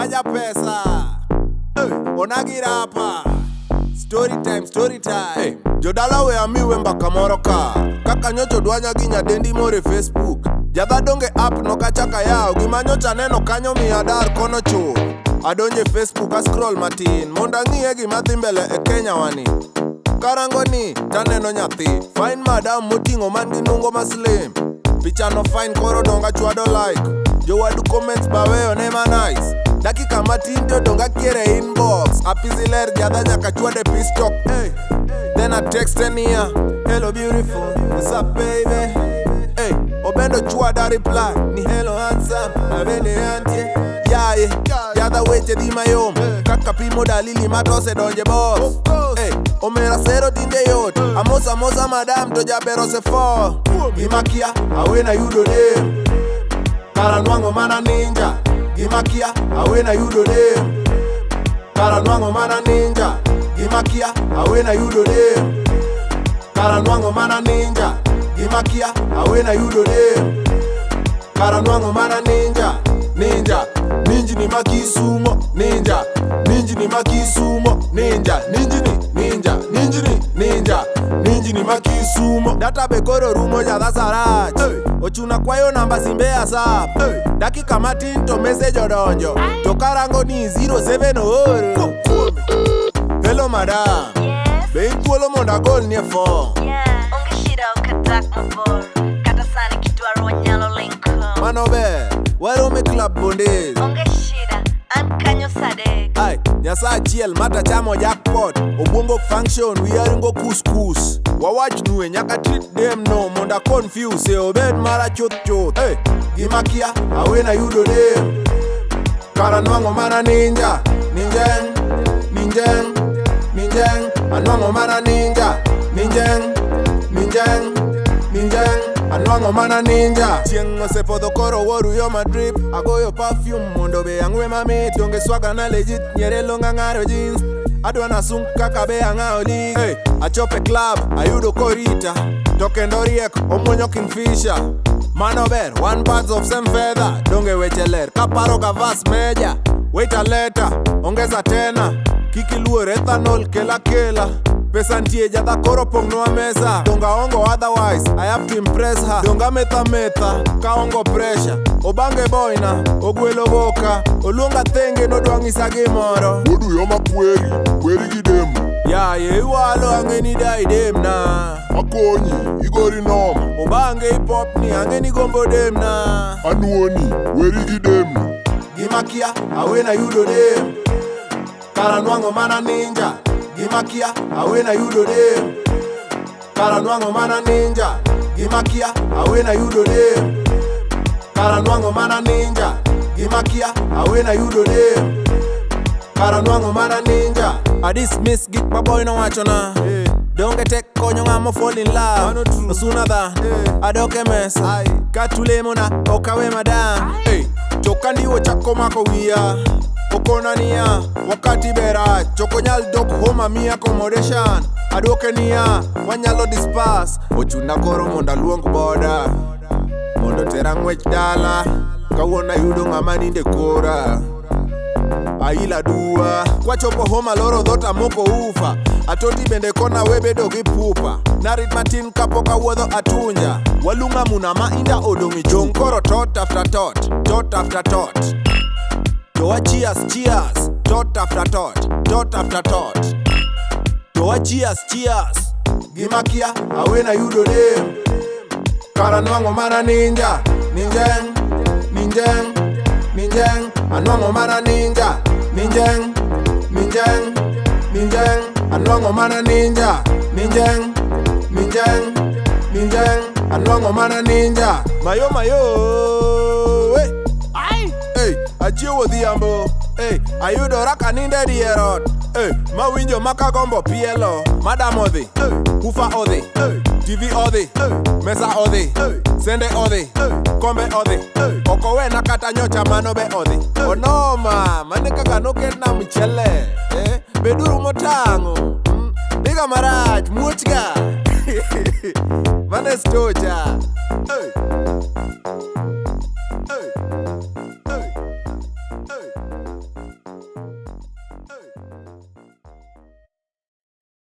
Aja pesa. Hey, onagi rapa. Story time, story time. Hey, jodala we amiwe mbaka moro ka. Kaka nyocho dwanya gi nyadendi moro e Facebook. Jadha donge app nokachaka yawo. Gima nyocha neno kanyo miya dar kono chuth. Adonje Facebook a scroll matin mondo ang'iye gima dhi mbele e Kenya wani. Karango ni taneno nyathi fine madam moting'o man gi nungo ma slim. Pichano fine koro donga chwado like. Jowadu comments baweyo ne ma nice. Dakika matin to donga kiere inbox. Apisi ler jadha nyaka chwade peace talk. Hey. Then I text her niya, hello beautiful, what's up baby? Hey, obendo chwada reply ni hello handsome, abende antie. Yaye, jadha weche dhi mayom. Kaka pimo dalili matose donje boss. Hey, omera sero tinde yot. Amosa mosa madam to jaber osefo. Gima kia awena yudo dem. Kara nwang'o mana ninja. Gima kia awena yudo dem. Kara nwang'o mana ninja. Gima kia awena yudo dem. Kara nwang'o mana ninja. Gima kia awena yudo dem. Kara nwang'o mana ninja. Ninja. Ninji ni makisumo. Ninja. Ninji ni makisumo. Ninja. Ninji ni ninja. Ninji ni ninja. Ninji ni makisumo. Data be koro rumo jadha sarach. Hey. Ochuna kwayo namba simbe asap. Hey. Dakika matin to message odonjo. To karango ni 07 ooro. Hello madam. Yes. Be in thuolo mondo agolnie form. Yeah. Onge shida ok adak mabor. Kata sani kidwaro wanyalo linko. Mano ber. Warom e club Bondes. Onge shida, an kanyo sa adek. Ai, Nyasaye achiel mata chamo jackpot. Obwongo ok function, wiya ringo kuskus. Wawach nue nyaka treat dem no mondo a confuse e obed mara chuth chuth. Hey, gima kia awena yudo dem. Kara nwang'o mana ninja. Ninjeng, ninjeng, ninjeng. Anwang'o mana ninja. Ninjeng, ninjeng, ninjeng. Anwang'o mana ninja. Chieng' osepodho koro woru yo madrip. Agoyo perfume mondo be ang'we mamit. Donge swaga na legit nyere longa ng'aro jeans. Adwa nasung kaka be ang'awo league. Hey, achope club ayudo korita. To kendo riek omuonyo kingfisher. Mano ber, one birds of same feather. Donge weche ler, kaparo ga vas meja. Waiter leta, ongeza tena. Kik iluor ethanol kela kela. Pesa nitie jadha koro pong'nwa mesa. Donga ongo otherwise, I have to impress her. Donga metha metha, kaongo pressure. Obange boyna, ogwelo boka. Oluonga thenge nodwa ng'isa gimoro. Wuod uyoma kweri, kweri gi demu. Yaye iwalo ang'e ni dai demna. Akonyi, igori noma. Obange ipopni ang'e ni gombo demna. Anuoni, weri gi demni. Gima kia awena yudo dem. Kara nwang'o mana ninja. Gima kia awena yudo dem. Kara nwang'o mana ninja. Gima kia awena yudo dem. Kara nwang'o mana ninja. Gima kia awena yudo dem. Kara nwang'o mana ninja. I dismiss gik ma boy nowachona. Donge tek konyo ng'ama fall in love. No sooner than adok e mesa. Katulemona ok awe madam. Hey, to kandiwo chako mako wiya. Okona niya wakati berach ok onyal dok home amiya accommodation. Aduoke niya wanyalo disperse. Ochuna koro mondo aluong boda mondo tera ng'wech dala. Kawuono ayudo ng'ama ninde kora. Aila dua kwachopo home aloro dhot amoko ufa. Atoti bende kona we bedo gi pupa. Narit matin kapok awuodho atunja. Walung'a muna ma inda odong' e chung'. Koro tot after tot, tot after tot. To cheers cheers, tot after tot, tot after tot. To cheers cheers. Gima kia awena yudo dem. Kara nwang'o mana ninja. Ninjeng, ninjeng, ninjeng. Anwang'o mana ninja. Ninjeng, ninjeng, ninjeng. Anwang'o mana ninja. Ninjeng, ninjeng, ninjeng. Anwang'o mana ninja. Mayo mayo. Hey. Hey, achiewo odhiambo. Hey, ayudora kanindo e dier ot. Hey, mawinjo makagombo pielo. Madam odhi. Hey, ufa odhi. Hey, TV odhi. Hey, mesa odhi. Hey, sende odhi. Hey, kombe odhi. Hey, ok owena kata nyocha mano be odhi. Hey, onoma, mane kaka noketna mchele. Beduru motang'o. Dhiga marach, muochga. Mane stocha. Hey.